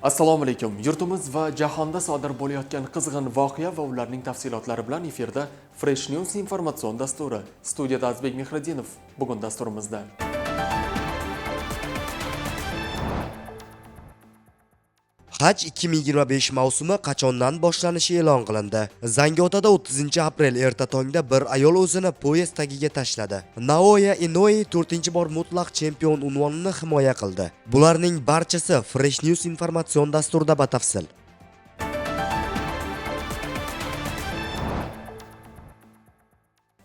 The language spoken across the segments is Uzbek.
Assalomu alaykum. Yurtimiz va jahonda sodir bo'layotgan qizg'in voqea va ularning tafsilotlari bilan efirda Fresh News informatsion dasturi. Studiyada Azbek Mehriddinov. Bugun dasturimizda Haj 2025 mavsumi qachondan boshlanishi e'lon qilindi. Zangiotada 30-aprel erta tongda bir ayol o'zini poyezd tagiga tashladi. Naoya Inoue 4-bor mutlaq chempion unvonini himoya qildi. Bularning barchasi Fresh News informatsion dasturida batafsil.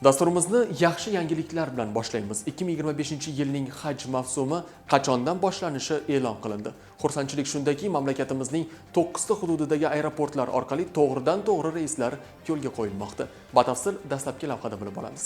Dasturimizni yaxshi yangiliklar bilan boshlaymiz. 2025-yilning haj mavsumi qachondan boshlanishi e'lon qilindi. Xursandchilik shundaki, mamlakatimizning 9 ta hududidagi aeroportlar orqali to'g'ridan-to'g'ri reyslar yo'lga qo'yilmoqda. Batafsil dastlabki lavhada bilib olamiz.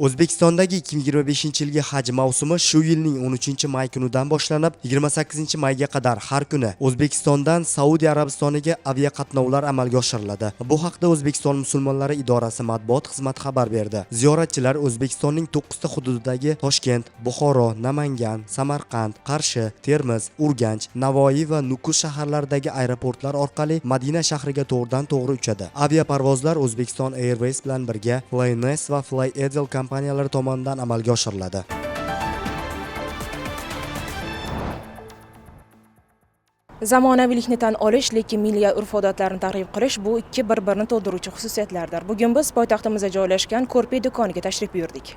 O'zbekistondagi 2025-yilgi haj mavsumi shu yilning 13-may kunidan boshlanib, 28-mayga qadar har kuni O'zbekistondan Saudiya Arabistoniga aviaqatnovlar amalga oshiriladi. Bu haqda O'zbekiston musulmonlari idorasi matbuot xizmati xabar berdi. Ziyoratchilar O'zbekistonning 9 ta hududidagi Toshkent, Buxoro, Namangan, Samarqand, Qarshi, Termiz, Urganch, Navoiy va Nukus shaharlaridagi aeroportlar orqali Madina shahriga to'g'ridan-to'g'ri uchadi. Aviaparvozlar O'zbekiston Airways bilan birga Flynas va FlyEdel kompaniyalari tomonidan amalga oshiriladi. Zamonaviylikni tan olish, lekin milliy urf-odatlarni targ'ib qilish bu ikki bir-birini to'ldiruvchi xususiyatlardir. Bugun biz poytaxtimizda joylashgan Ko'rpa do'koniga tashrif buyurdik.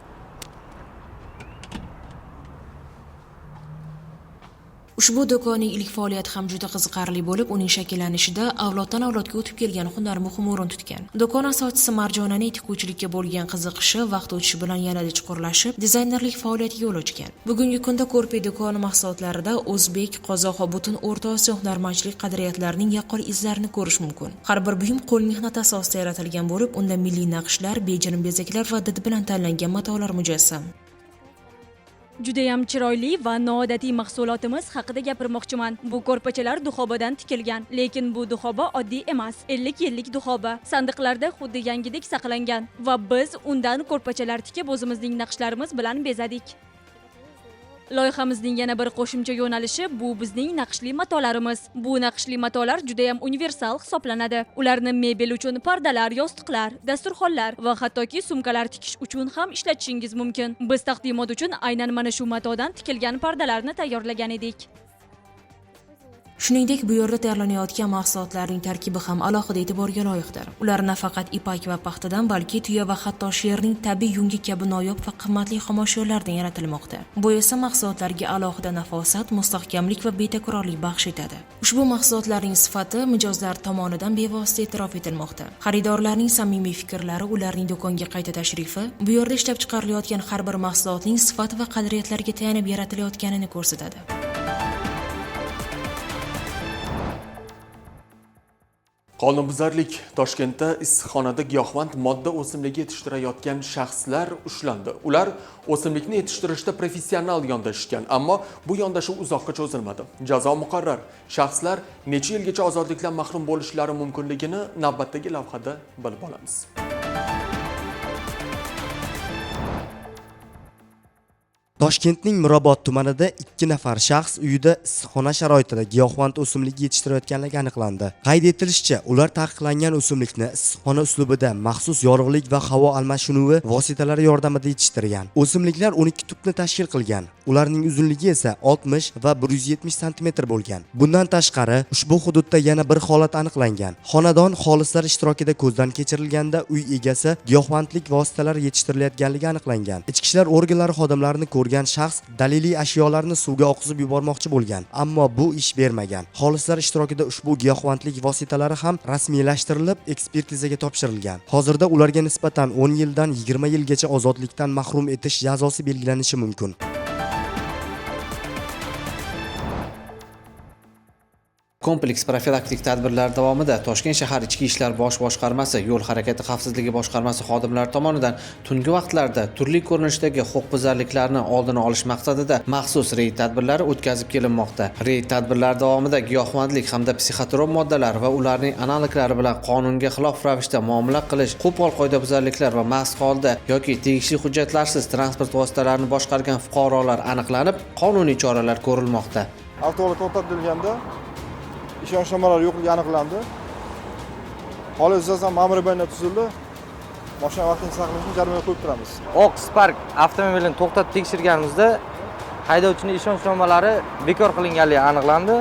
Ushbu do'konning ilk faoliyati ham juda qiziqarli bo'lib, uning shakllanishida avloddan avlodga o'tib kelgan hunar muhim o'rin tutgan. Do'kon asoschisi Marjonaning tikuvchilikka bo'lgan qiziqishi vaqt o'tishi bilan yanada chuqurlashib, dizaynerlik faoliyatiga yo'l ochgan. Bugungi kunda Ko'rpa do'koni mahsulotlarida o'zbek, qozoq va butun O'rta Osiyo hunarmandchilik qadriyatlarining yaqqol izlarini ko'rish mumkin. Har bir buyum qo'l mehnati asosida yaratilgan bo'lib, unda milliy naqshlar, bejirim bezaklar va did bilan tanlangan matolar mujassam. Judayam chiroyli va noodatiy mahsulotimiz haqida gapirmoqchiman. Bu ko'rpachalar duxobadan tikilgan, lekin bu duxoba oddiy emas. 50 yillik duxoba. Sandiqlarda xuddi yangidek saqlangan va biz undan ko'rpachalar tikib o'zimizning naqshlarimiz bilan bezadik. Loyihamizning yana bir qo'shimcha yo'nalishi bu bizning naqshli matolarimiz. Bu naqshli matolar judayam universal hisoblanadi. Ularni mebel uchun pardalar, yostiqlar, dasturxonlar va hattoki sumkalar tikish uchun ham ishlatishingiz mumkin. Biz taqdimot uchun aynan mana shu matodan tikilgan pardalarni tayyorlagan edik. Shuningdek, bu yerda tayyorlanayotgan mahsulotlarning tarkibi ham alohida e'tiborga loyiqdir. Ular nafaqat ipak va paxtadan, balki tuya va hatto sherning tabiiy yungi kabi noyob va qimmatli xomashyolardan yaratilmoqda. Bu esa mahsulotlarga alohida nafosat, mustahkamlik va betakrorlik baxsh etadi. Ushbu mahsulotlarning sifati mijozlar tomonidan bevosita e'tirof etilmoqda. Xaridorlarning samimiy fikrlari, ularning do'konga qayta tashrifi bu yerda ishlab chiqarilayotgan har bir mahsulotning sifat va qadriyatlarga tayanib yaratilayotganini ko'rsatadi. Qonunbuzarlik. Toshkentda issiqxonada giyohvand modda o'simligi yetishtirayotgan shaxslar ushlandi. Ular o'simlikni yetishtirishda professional yondashishgan, ammo bu yondashuv uzoqqa cho'zilmadi. Jazo muqarrar. Shaxslar necha yilgacha ozodlikdan mahrum bo'lishlari mumkinligini navbatdagi lavhada bilib olamiz. Toshkentning Mirobod tumanida 2 nafar shaxs uyida issiqxona sharoitida giyohvand o'simlik yetishtirayotganligi aniqlandi. Qayd etilishicha, ular taqiqlangan o'simlikni issiqxona uslubida maxsus yorug'lik va havo almashinuvi vositalari yordamida yetishtirgan. O'simliklar 12 tupni tashkil qilgan. Ularning uzunligi esa 60 va 170 santimetr bo'lgan. Bundan tashqari, ushbu hududda yana bir holat aniqlangan. Xonadon xolislar ishtirokida ko'zdan kechirilganda uy egasi giyohvandlik vositalari yetishtirilayotganligi aniqlangan. Ichki ishlar organlari xodimlarini ko'rgan shaxs daliliy ashyolarni suvga oqizib yubormoqchi bo'lgan, ammo bu ish bermagan. Xolislar ishtirokida ushbu giyohvandlik vositalari ham rasmiylashtirilib, ekspertizaga topshirilgan. Hozirda ularga nisbatan 10 yildan 20 yilgacha ozodlikdan mahrum etish jazosi belgilanishi mumkin. Kompleks profilaktik tadbirlar davomida Toshkent shahar Ichki ishlar bosh boshqarmasi yo'l harakati xavfsizligi boshqarmasi xodimlari tomonidan tungi vaqtlarda turli ko'rinishdagi huquqbuzarliklarni oldini olish maqsadida maxsus reyd tadbirlari o'tkazib kelinmoqda. Reyd tadbirlari davomida giyohvandlik hamda psixotrop moddalar va ularning analoglari bilan qonunga xilof ravishda muomala qilish, qo'pol qoidabuzarliklar va mast holda yoki tegishli hujjatlarsiz transport vositalarini boshqargan fuqarolar aniqlanib, qonuniy choralar ko'rilmoqda. Avtoulov to'xtatilganda ishonchnomalar yo'qligi aniqlandi. Holat yuzasidan ma'muriy bayonot tuzildi. Mashina vaqtincha saqlash uchun jarima qo'yib turamiz. Oq Spark avtomobilini to'xtatib tekshirganimizda haydovchining ishonchnomalari bekor qilinganligi aniqlandi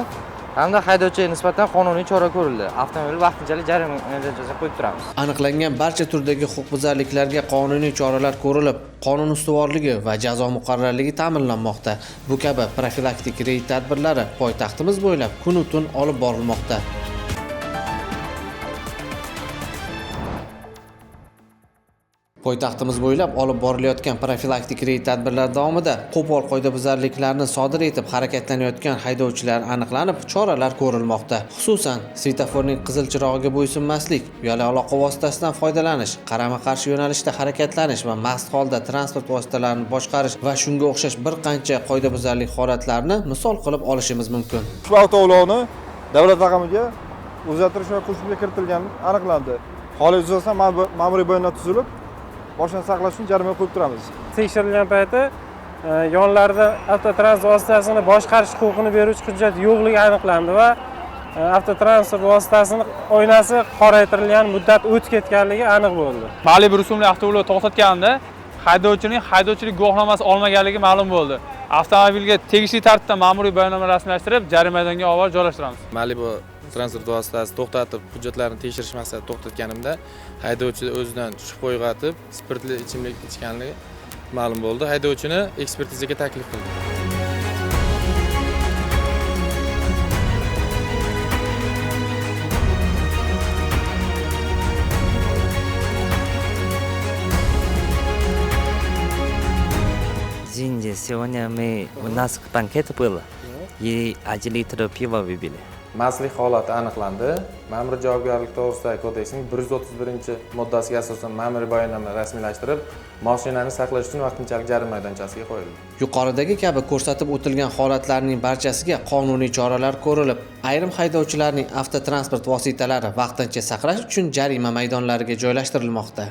hamda haydovchiga nisbatan qonuniy chora ko'rildi. Avtomobil vaqtinchalik jarima maydonchasiga qo'yib turamiz. Aniqlangan barcha turdagi huquqbuzarliklarga qonuniy choralar ko'rilib, qonun ustuvorligi va jazo muqarrarligi ta'minlanmoqda. Bu kabi profilaktik reyd tadbirlari poytaxtimiz bo'ylab kun-u tun olib borilmoqda. Poytaxtimiz bo'ylab olib borilayotgan profilaktik reyd tadbirlari davomida qo'pol qoidabuzarliklarni sodir etib harakatlanayotgan haydovchilar aniqlanib, choralar ko'rilmoqda. Xususan, svetoforning qizil chirog'iga bo'ysunmaslik, uyali aloqa vositasidan foydalanish, qarama-qarshi yo'nalishda harakatlanish va mast holda transport vositalarini boshqarish va shunga o'xshash bir qancha qoidabuzarlik holatlarini misol qilib olishimiz mumkin. Ushbu avtoulovni davlat raqamiga o'zgartirish va qo'shimcha kiritilgani aniqlandi. Holat yuzasidan ma'muriy bayonot tuzilib, mashina saqlash uchun jarima qo'yib turamiz. Tekshirilgan payti yonlarida avtotransport vositasini boshqarish huquqini beruvchi hujjat yo'qligi aniqlandi va avtotransport vositasini oynasi qoraytirilgan muddat o'tib ketganligi aniq bo'ldi. Malibu rusumli avtoulov to'xtatganda haydovchining haydovchilik guvohnomasi olmaganligi ma'lum bo'ldi. Avtomobilga tegishli tartibda ma'muriy bayonnoma rasmiylashtirib, jarima maydoniga olib borib joylashtiramiz. Malibu transport vositasi to'xtatib, hujjatlarni tekshirish maqsadida to'xtatganimda haydovchi o'zidan shubha uyg'otib, spirtli ichimlik ichganligi ma'lum bo'ldi. Haydovchini ekspertizaga taklif qildim. Извините, сегодня у нас банкет был, и 1 литр пива выпили. Mastlik holati aniqlandi. Ma'muriy javobgarlik to'g'risidagi kodeksning 131-moddasiga asosan ma'muriy bayonnoma rasmiylashtirib, mashinani saqlash uchun vaqtinchalik jarima maydonchasiga qo'yildi. Yuqoridagi kabi ko'rsatib o'tilgan holatlarning barchasiga qonuniy choralar ko'rilib, ayrim haydovchilarning avtotransport vositalari vaqtincha saqlash uchun jarima maydonlariga joylashtirilmoqda.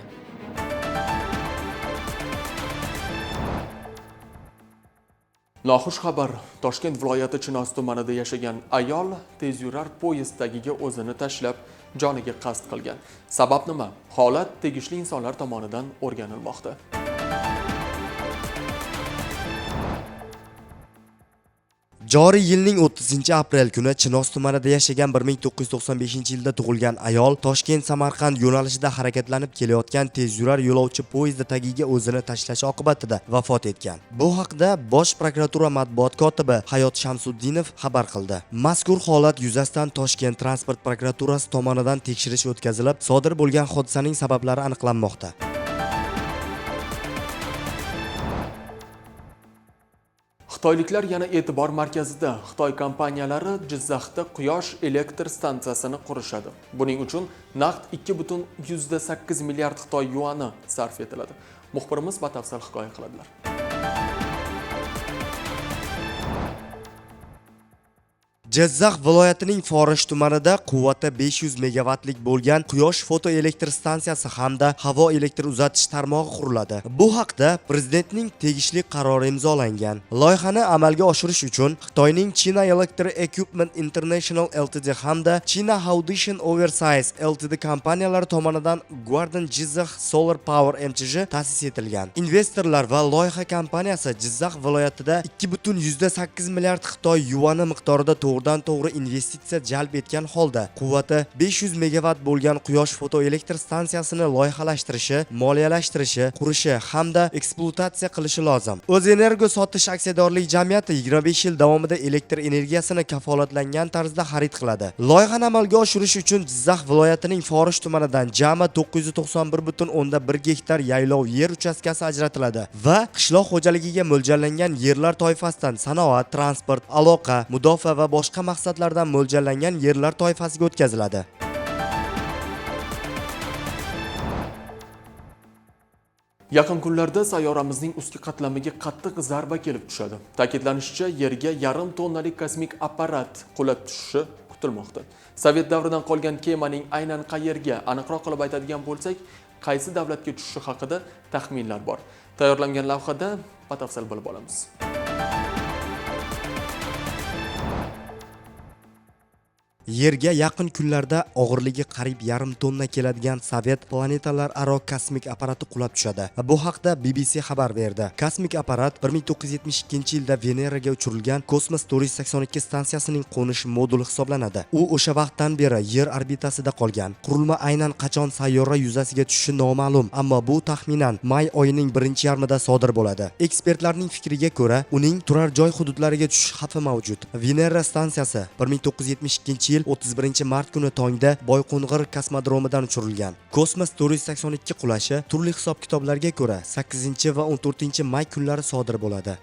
Noxush xabar. Toshkent viloyati Chinoz tumanida yashagan ayol tezyurar poyezd tagiga o'zini tashlab, joniga qasd qilgan. Sabab nima? Holat tegishli insonlar tomonidan o'rganilmoqda. Joriy yilning 30-aprel kuni Chinoz tumanida yashagan 1995-yilda tug'ilgan ayol Toshkent-Samarqand yo'nalishida harakatlanib kelayotgan tezyurar yo'lovchi poyezdi tagiga o'zini tashlashi oqibatida vafot etgan. Bu haqda Bosh prokuratura matbuot kotibi Hayot Shamsuddinov xabar qildi. Mazkur holat yuzasidan Toshkent transport prokuraturasi tomonidan tekshirish o'tkazilib, sodir bo'lgan hodisaning sabablari aniqlanmoqda. Xitoyliklar yana e'tibor markazida. Xitoy kompaniyalari Jizzaxda quyosh elektr stansiyasini qurishadi. Buning uchun naqd 2,8 milliard Xitoy yuani sarf etiladi. Muxbirimiz batafsil hikoya qiladilar. Jizzax viloyatining Forish tumanida quvvati 500 megavatlik bo'lgan quyosh fotoelektr stansiyasi hamda havo elektr uzatish tarmog'i quriladi. Bu haqda prezidentning tegishli qarori imzolangan. Loyihani amalga oshirish uchun Xitoyning China Electric Equipment International Ltd hamda China Haodishan Overseas Ltd kompaniyalari tomonidan Guardian Jizzakh Solar Power MCJ ta'sis etilgan. Investorlar va loyiha kompaniyasi Jizzax viloyatida 2,8 milliard Xitoy yuani miqdorida to'g'ridan-to'g'ri investitsiya jalb etgan holda quvvati 500 megavatt bo'lgan quyosh fotoelektr stansiyasini loyihalashtirishi, moliyalashtirishi, qurishi hamda ekspluatatsiya qilishi lozim. O'zenergo sotish aksiyadorlik jamiyati 25 yil davomida elektr energiyasini kafolatlangan tarzda xarid qiladi. Loyihani amalga oshirish uchun Jizzax viloyatining Forish tumanidan jami 991,1 gektar yaylov yer uchastkasi ajratiladi va qishloq xo'jaligiga mo'ljallangan yerlar toifasidan sanoat, transport, aloqa, mudofaa va boshqa boshqa maqsadlardan mo'ljallangan yerlar toifasiga o'tkaziladi. Yaqin kunlarda sayyoramizning ustki qatlamiga qattiq zarba kelib tushadi. Ta'kidlanishicha, Yerga yarim tonnalik kosmik apparat qulab tushishi kutilmoqda. Sovet davridan qolgan kemaning aynan qayerga, aniqroq qilib aytadigan bo'lsak, qaysi davlatga tushishi haqida taxminlar bor. Tayyorlangan lavhada batafsil bilib olamiz. Yerga yaqin kunlarda og'irligi qariyb yarim tonna keladigan Sovet planetalararo kosmik apparati qulab tushadi. Bu haqda BBC xabar berdi. Kosmik apparat 1972-yilda Veneraga uchirilgan Kosmos 482 stansiyasining qo'nish moduli hisoblanadi. U o'sha vaqtdan beri Yer orbitasida qolgan. Qurilma aynan qachon sayyora yuzasiga tushishi noma'lum, ammo bu taxminan may oyining birinchi yarmida sodir bo'ladi. Ekspertlarning fikriga ko'ra, uning turar joy hududlariga tushish xavfi mavjud. Venera stansiyasi 1972-yil 31 mart kuni tongda Boyqo'ng'ir kosmodromidan uchirilgan. Kosmos 482 qulashi turli hisob-kitoblarga ko'ra 8 va 14 may kunlari sodir bo'ladi.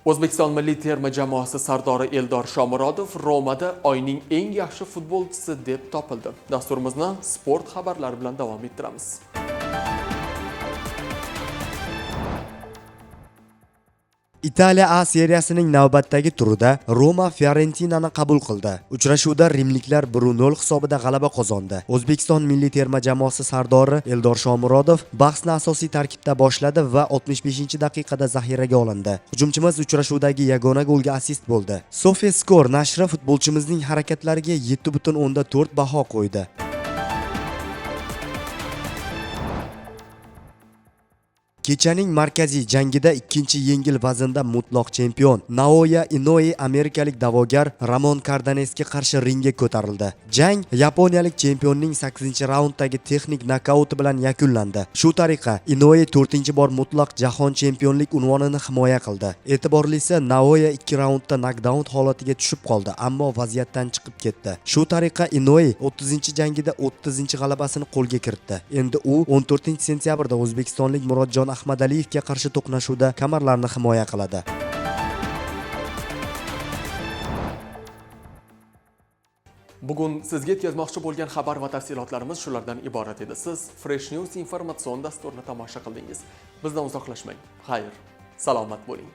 O'zbekiston milliy terma jamoasi sardori Eldor Shomurodov Romada oyning eng yaxshi futbolchisi deb topildi. Dasturimizni sport xabarlari bilan davom ettiramiz. Italiya A seriyasining navbatdagi turida Roma Fiorentinani qabul qildi. Uchrashuvda rimliklar 1-0 hisobida g'alaba qozondi. O'zbekiston milliy terma jamoasi sardori Eldor Shomurodov bahsni asosiy tarkibda boshladi va 65-daqiqada zaxiraga olindi. Hujumchimiz uchrashuvdagi yagona golga assist bo'ldi. SofaScore nashri futbolchimizning harakatlariga 7.4 baho qo'ydi. Kechaning markaziy jangida ikkinchi yengil vaznda mutlaq chempion Naoya Inoue amerikalik da'vogar Ramon Kardanesga qarshi ringga ko'tarildi. Jang yaponiyalik chempionning 8-raunddagi texnik nokauti bilan yakunlandi. Shu tariqa Inoue 4-bor mutlaq jahon chempionlik unvonini himoya qildi. E'tiborlisi, Naoya 2 raundda nokdaun holatiga tushib qoldi, ammo vaziyatdan chiqib ketdi. Shu tariqa Inoue 30-jangida 30-g'alabasini qo'lga kiritdi. Endi u 14-sentyabrda o'zbekistonlik Murodjon Ahmadaliyevga qarshi to'qnashuvda kamarlarni himoya qiladi. Bugun sizga yetkazmoqchi bo'lgan xabar va tafsilotlarimiz shulardan iborat edi. Siz Fresh News informatsion dasturini tomosha qildingiz. Bizdan uzoqlashmang. Xayr, salomat bo'ling.